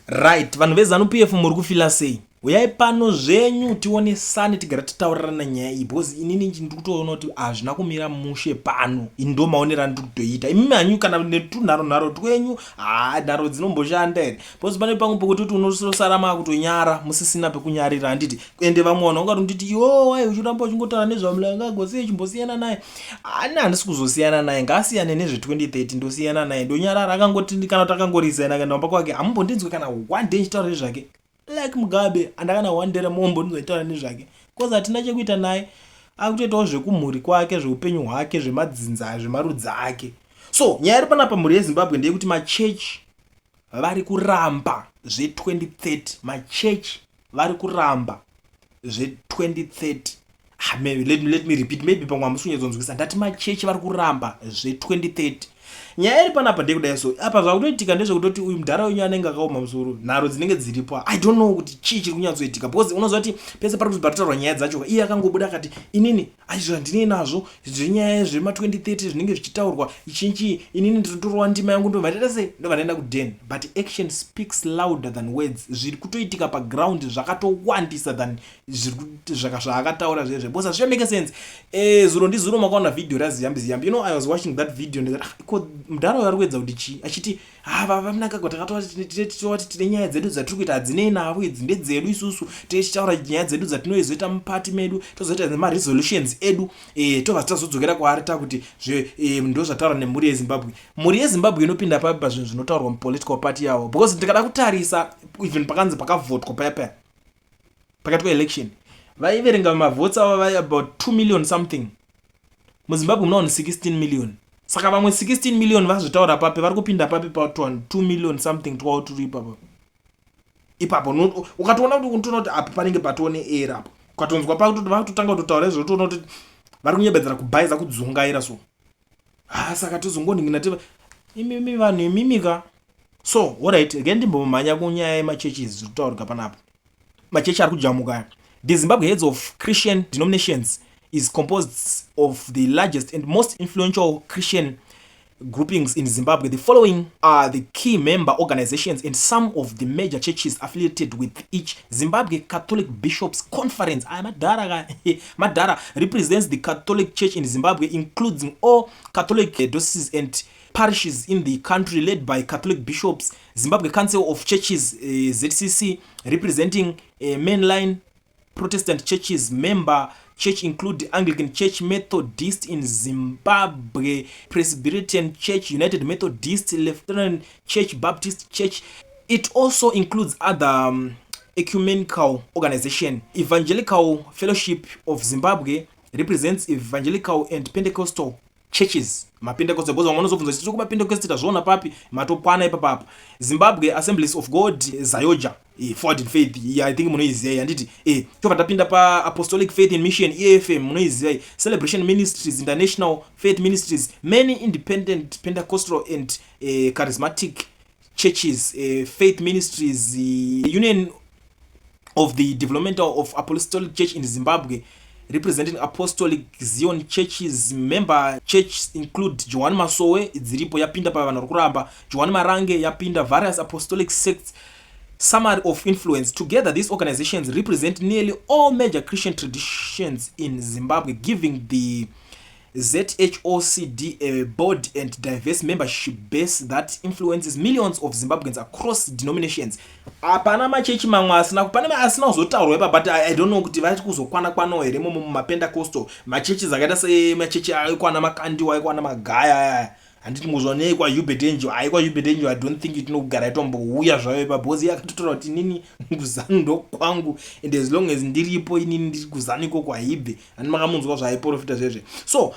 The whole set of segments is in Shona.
Right, vanhu veZanu PF muri kufila sei? Uyai pano zvenyu tionesane tigara titaurirana nyaya iyi because inini ndiri kutoona kuti hazvina kumira mushe pano. Ini ndo maonero andiri kutoita. Imimi hanyu kana netunharo nharo twenyu, haa nharo dzinomboshanda here? Because pane pamwe pekutoti unosara makutonyara musisina pekunyarira handiti? Ende vamwe vanhu vanga kutonditi iwo wai uchiramba uchingotaura nezvaMnangagwa sei chimbosiyana naye. Ani handisi kuzosiyana naye ngaasiyane nezve 2030 ndosiyana naye ndonyarara akangoti kana kuti akangoresign akaenda kumba kwake hamumbondinzwe kana one day ndichitaura nezvake like Mugabe handakana one day ramumbondinzwa ndichitaura nezvake cause hatina chekuita naye akutoitawo zvekumhuri kwake zveupenyu hwake zvemadzinza zvemarudzi ake. So nyaya iri panapa mhuri yeZimbabwe ndeyekuti machechi vari kuramba zve 2030 machechi vari kuramba zve 2030. Ah, maybe, let me repeat, maybe pamwe hamusi kunyatsonzwisa. Ndati machechi vari kuramba zve 2030. Nyaya iri panapa ndeyekudai so apa zvakutoitika ndezvekutoti uyu mudhara wenyu anenge akaoma musoro, nharo dzinenge dziripo. I don't know kuti chii chiri kunyatsoitika because unoziva kuti pese pari kuti paritaurwa nyaya dzacho iye akangobuda akati inini aizvo handinei nazvo zvenyaya zvema 2030 zvinenge zvichitaurwa ichinchi, inini ndinotorwa ndima yangu ndobva ndaita sei, ndobva ndaenda kuden. But action speaks louder than words. Zviri kutoitika paground zvakatowandisa than zvaakataura zvezve because hazvichamake sense. Zuro ndizuro makaona video raZiyambi Ziyambi. I was watching that video ndikati, ah, ko mudhara uyu ari kuedza kuti chii achiti ah, vaMnangagwa takatoti tine nyaya dzedu dzatiri kuita hadzinei navo, idzi ndedzedu isusu, tichitaura nyaya dzedu dzatinoizoita mupati medu, tozoita nemaresolutions edu, tobva tazodzokera kwaari takuti ndo zvataura nemhuri yeZimbabwe. Mhuri yeZimbabwe inopinda papi pazvinhu zvinotaurwa mupolitical party yavo? Because ndikada kutarisa even pakanzi pakavhotwa paya paya pakati kweelection vaiverenga mavotes avo vai about 2 million something. MuZimbabwe muna vanhu 16 million, saka vamwe 16 million vazotaura papi? Vari kupinda papi pa 2 million something twavo turi ipapo ipapo? Ukatoona kuti unotoona kuti apa panenge patone era apo ukatonzwa vakutotanga kutotaura izvo, utoona kuti vari kunyebedzera kubhaiza kudzungaira. So ha, saka tozongoningina tiva imimi vanhu imimika. So alright, again ndimbomhanya kunyaya yemachechi zviri kutaurika panapa. Machechi ari kujamuka. The Zimbabwe Heads of Christian Denominations is composed of the largest and most influential Christian groupings in Zimbabwe. The following are the key member organizations and some of the major churches affiliated with each. Zimbabwe Catholic Bishops Conference, aya madhara madhara, represents the Catholic Church in Zimbabwe, including all Catholic dioceses and parishes in the country, led by Catholic bishops. Zimbabwe Council of Churches, ZCC, representing mainline Protestant churches. Member church include Anglican Church, Methodist in Zimbabwe, Presbyterian Church, United Methodist, Lutheran Church, Baptist Church. It also includes other ecumenical organization. Evangelical Fellowship of Zimbabwe represents evangelical and Pentecostal churches, mapentecostal, because vamwe vanozobvunza kuti tiri kumapentecostal, tazviona papi? Matokwana ipapapa. Zimbabwe Assemblies of God, ZAOGA, Forward in Faith, yeah, I think munoiziva handiti? Tobva tapinda paApostolic Faith in Mission, AFM, munoiziva. Celebration Ministries, International Faith Ministries, many independent Pentecostal and charismatic churches, Faith Ministries, Union of the Developmental of Apostolic Church in Zimbabwe, representing Apostolic Zion churches. Member church include Johane Masowe, dziripo, yapinda pavanhu vari kuramba. Johane Marange yapinda, various apostolic sects. Summary of influence: together these organizations represent nearly all major Christian traditions in Zimbabwe, giving the ZHOCD a broad and diverse membership base that influences millions of Zimbabweans across denominations. Hapana machechi mamwe asina, pane asina kuzotaurwa ipa, but I don't know kuti vari kuzokwana kwanawo here momo mumapentecostal machechi akaita semachechi aikwana Makandiwa, aikwana Magaya aya handiti? Muzvonei kwaHubert Angel, aikwa Hubert Angel, I don't think tinogara itombouya zvayo ipa because iye akatotaura kuti inini kuZanu ndokwangu and as long as ndiripo inini ndiri kuZanu ikoko haibve handi. Makamunzwa zvaaiprofita zvezve. So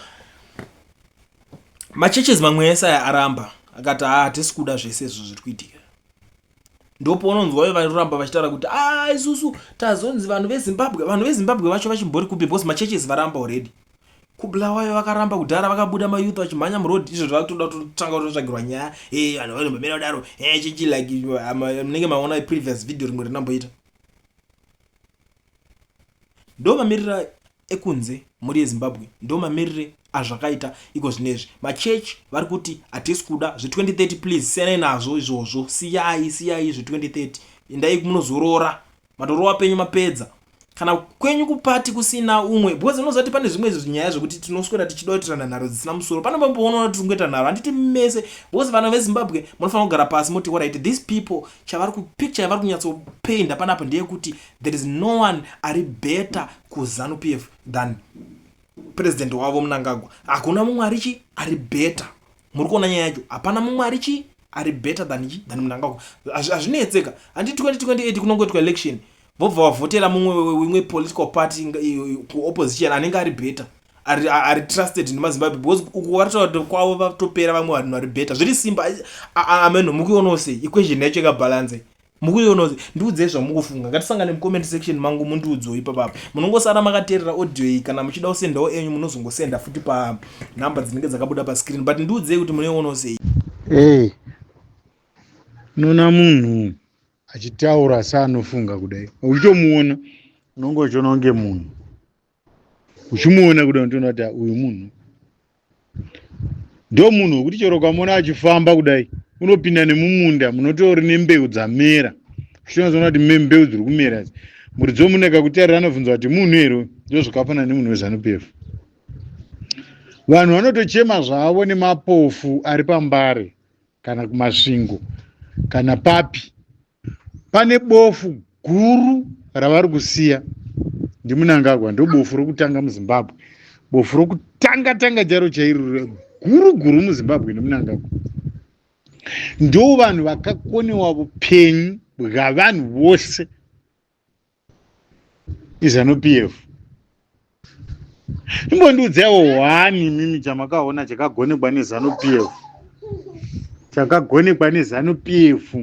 machurches mamwe ese aya aramba akati ha, hatisi kuda zvese izvo zviri kuitika. Ndopaunonzwa varamba vachitaura kuti a, isusu tazonzi vanhu veZimbabwe. Vanhu veZimbabwe vacho vachimbori kupi? Because machurches varamba already. KuBulawayo vakaramba kudhara, vakabuda mayouth vachimhanya muroad. Izvo zvakutoda kutotanga kutotsvagirwa nyaya, e vanhu vanombomira kudaro chichi, like munenge maona previous video rimwe rinamboita. Ndo mamiriro ekunze, mhuri yeZimbabwe, ndo mamirire. azvakaita iko zvinezvi. Machechi vari kuti hatisi kuda zve2030, please siyanai nazvo izvozvo, siyai, siyai zve2030, endai munozorora, matorova penyu mapedza. Kana kwenyu kupati kusina umwe, because unoziva kuti pane zvimwe zvinyaya zvekuti tinoswera tichida kuitirana nharo dzisina musoro. Pane pamboona kuti tiri kungoita nharo, handiti mese? Because vana veZimbabwe munofanira kugara pasi moti, alright, these people chavari kupicture yavari kunyatsopainda panapa ndeyekuti there is no one ari better kuZANU PF than president wavo Mnangagwa. Hakuna mumwe ari chi ari better. Muri kuona nyaya yacho? Hapana mumwe ari chi ari better than chi than Mnangagwa. Hazvinetseka, handiti? 2028 kunongoitwa election, vobva vavhotera mumwe wimwe political party kuopposition anenge ari better, ari trusted nemaZimbabwe, because uku varitaura kuti kwavo vatopera vamwe vanhu vari better. Zviri simba ameno. Mukuionawo sei equation yacho yakabalance? Mukuionawo sei? Ndiudzei zvamukufunga. Ngatisangane mucomment section mangu, mundiudzewo ipapapa. Munongosara makateerera audio iyi. Kana muchida kusendawo enyu, munozongosenda futi panhamba dzinenge dzakabuda pascreen, but ndiudzei kuti munoionawo sei. Ei, unoona munhu achitaura seanofunga kudai, uchitomuona unonge uchiona kunge munhu, uchimuona kudai unotoona kuti uyu munhu ndo munhu wekuti chero ukamuona achifamba kudai, unopinda nemumunda munotori nembeu dzamera, uchitonazoona kuti mbeu dziri kumera idzi, muridzi wemunhu akakutarira anobvunza kuti munhu here? Ndo zvakafanana nemunhu weZANU PF. Vanhu vanotochema zvavo nemapofu ari paMbare kana kuMasvingo kana papi. Pane bofu guru ravari kusiya, ndiMnangagwa. Ndo bofu rokutanga muZimbabwe, bofu rokutanga tanga charo chairo guru guru muZimbabwe neMnangagwa. Ndo vanhu vakakonewa upenyu bwavanhu vose, iZANU PF. Imbondiudzaiwo hwani mimi chamakaona chakagonekwa neZANU PF, chakagonekwa neZANU PF.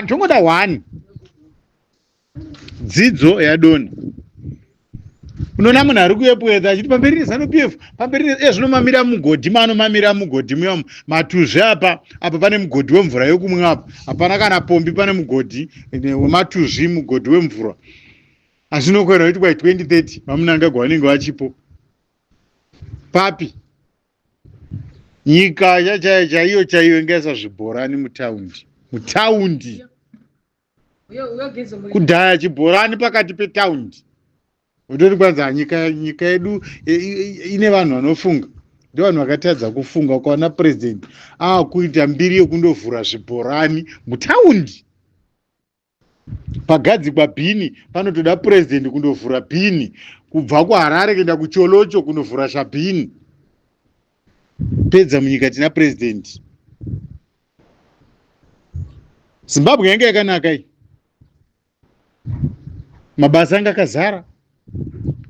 Tongoda hwani. Dzidzo yadonha. Unoona munhu ari kuyepwedza achiti pamberi neZANU PF, pamberi. Ezvinomamira mugodhi, maanomamira mugodhi muya matuzvi. Apa apa pane mugodhi wemvura yokumwa, apa hapana kana pombi. Pane mugodhi wematuzvi, mugodhi wemvura. Asi nokwera kuti kwai 2030 vaMnangagwa vanenge vachipo papi? Nyika chachaiyo chaiyo chaiyo ingaisa zvibhorani mutaundi, mutaundi kudhaya chibhorani pakati petaundi, utori kwanza nyika yedu ine vanhu vanofunga. Ndo vanhu vakatadza kufunga. Ukaona president aakuita mbiri yekundovhura zvibhorani mutaundi, pagadzikwa bhini, panotoda president kundovhura bhini kubva kuHarare kuenda kuCholocho kundovhura shabhini. Pedza munyika tina president. Zimbabwe yange yakanaka iyi, mabasa anga akazara.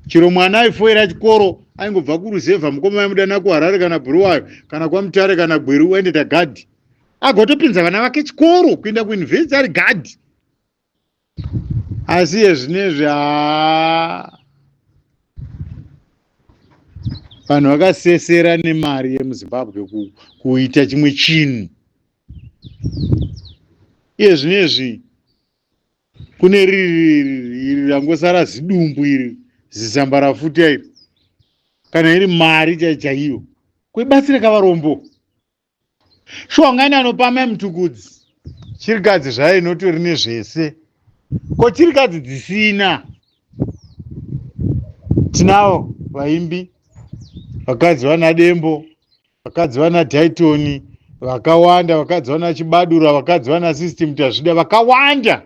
Chero mwana aifoira chikoro aingobva kuruzevha, mukoma vaimudana kuHarare kana Bhuruwayo kana kwaMutare kana Gweru, waendeta gadhi, agotopinza vana vake chikoro kuenda kuyunivhesiti ari gadhi. Asi yezvinezvi, haa, vanhu vakasesera nemari yemuZimbabwe kuita chimwe chinhu. Iye zvinezvi kune riri rangosara zidumbu iri, zizamba rafuta iri. Kana iri mari chai chaiyo kwebatsira kavarombo, shuwa ungani anopa mai Mutukudzi chirikadzi zvayo inotori nezvese. Ko chirikadzi dzisina? Tinavo vaimbi vakadzi vana Dembo, vakadzi vana Daitoni vakawanda, vakadzi vana Chibadura, vakadzi vana System Tazvida vakawanda.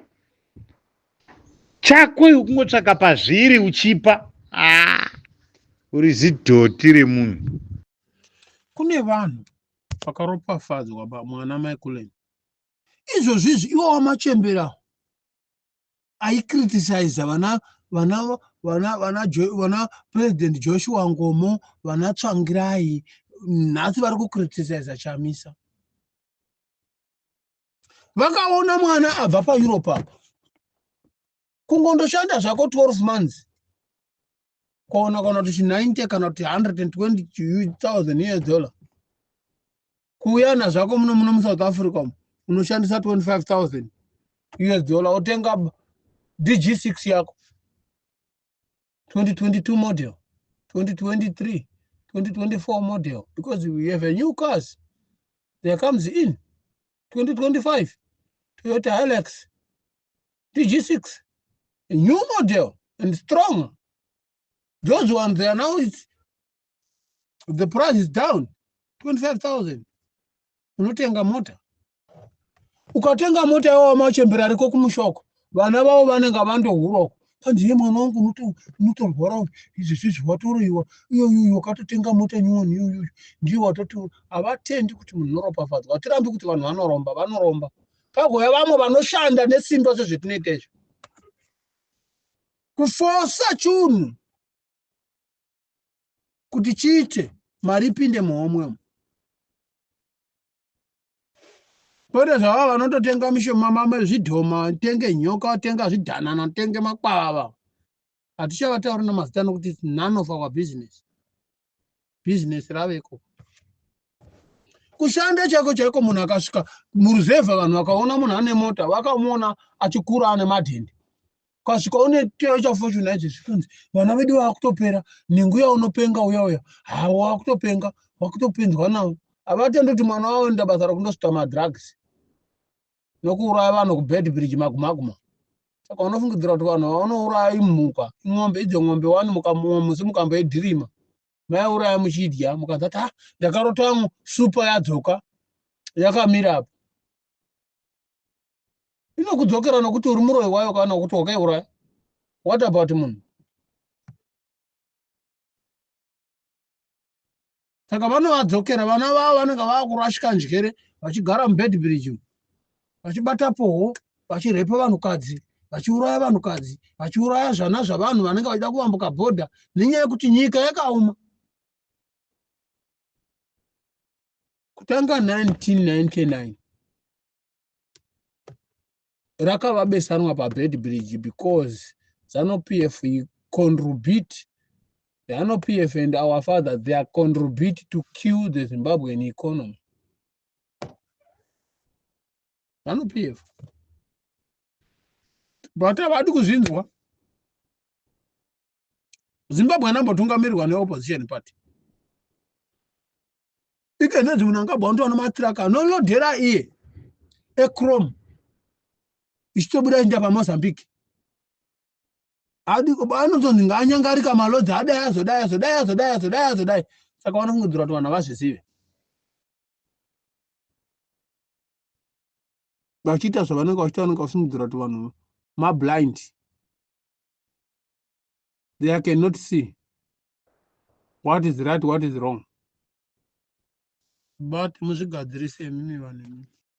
Chako iwe kungotsvaka pazviri uchipa. Ah, uri zidhoti remunhu. Kune vanhu vakaropafadzwa pamwana Michael. Izvozvo izvi iwo wamachembera aicriticiza vana President Joshua Nkomo, vana Tsvangirai, nhasi vari kucriticiza Chamisa. Vakaona mwana abva paEurope apa, kungondoshanda zvako 12 months, kuona kana kuti 90 kana kuti 120,000 US dollar, kuuyana zvako muno muSouth Africa umu, unoshandisa 25,000 US dollar otenga DG6 yako, 2022 model. 2023, 2024 model, because we have a new cars. There comes in 2025 Toyota Hilux DG6, a new model and strong. Those ones, they are now, it's, the price is down 25,000. Unotenga mota. Ukatenga mota yawo machembere ariko kumushoko, vana vavo vanenge vandohuroko. Panzi ye mwana wangu unotorwara izvi zvizvi watoroiwa iyoyo wakatotenga mota nyowani iyoyo ndiyo watoti. Havatendi kuti munhu unoropafadzwa. Hatirambi kuti vanhu vanoromba, vanoromba. Pagouya vamwe vanoshanda nesimba sezvetinoita izvo. Kufosa chunhu kuti chiite mari ipinde muhomwe umu. Kwete zvava vanototenga mishoma, zvidhoma, tenge nyoka, tenga zvidhanana, tenge makwavava. Hatichavatauri namazita nokuti it's none of our business. Business raveko. Kushanda chaiko chaiko, munhu akasvika muruzevha, vanhu vakaona munhu ane mota, vakamuona achikura ane madhende. Ukasvika une Toyota Fortuner izvezvi, kunzi vana vedu vakutopera nenguya unopenga uya uya, hawo wakutopenga, wakutopinzwa nawo. Havatendi kuti mwana wavo enda basa rekundosvita madrugs nokuuraya vanhu kuBeitbridge magumaguma. Saka unofungidzira kuti vanhu vanouraya imhuka, ing'ombe idzo. Ng'ombe wani musi mukamboidhirima maiuraya muchidya, mukanzati ha ndakarota supa yadzoka yakamira apa, inokudzokera nokuti uri muroyi wayo kana kuti wakaiuraya. What about munhu? Saka vanovadzokera vana vavo vanenge vakurashika njere, vachigara muBeitbridge, vachibata poho, vachirepa vanhukadzi, vachiuraya vanhukadzi, vachiuraya zvana zvavanhu vanenge vachida kuvambuka bhodha nenyaya yekuti nyika yakaoma. Kutanga 1999 rakava besanwa paBeitbridge because ZANU PF contribute, the ZANU PF and our father, they are contribute to kill the Zimbabwean economy. ZANU PF, but havadi kuzvinzwa. Zimbabwe anambotungamirirwa neopposition party ikenedzi. Munangagwa unotoona matiraka anolodhera iye echrome ichitobuda inda paMozambique. Anotonzi ngaanyangarika malodzi adai, azodai, azodai, azodai, azodai, azodai. Saka vanofungidzira kuti vanhu havazvizive, vachiita zvavanenge vachiita. Vanenge vafungidzira kuti vanhu mablind, they cannot see what is right, what is wrong. But muzvigadzirise imimi vanhu imimi.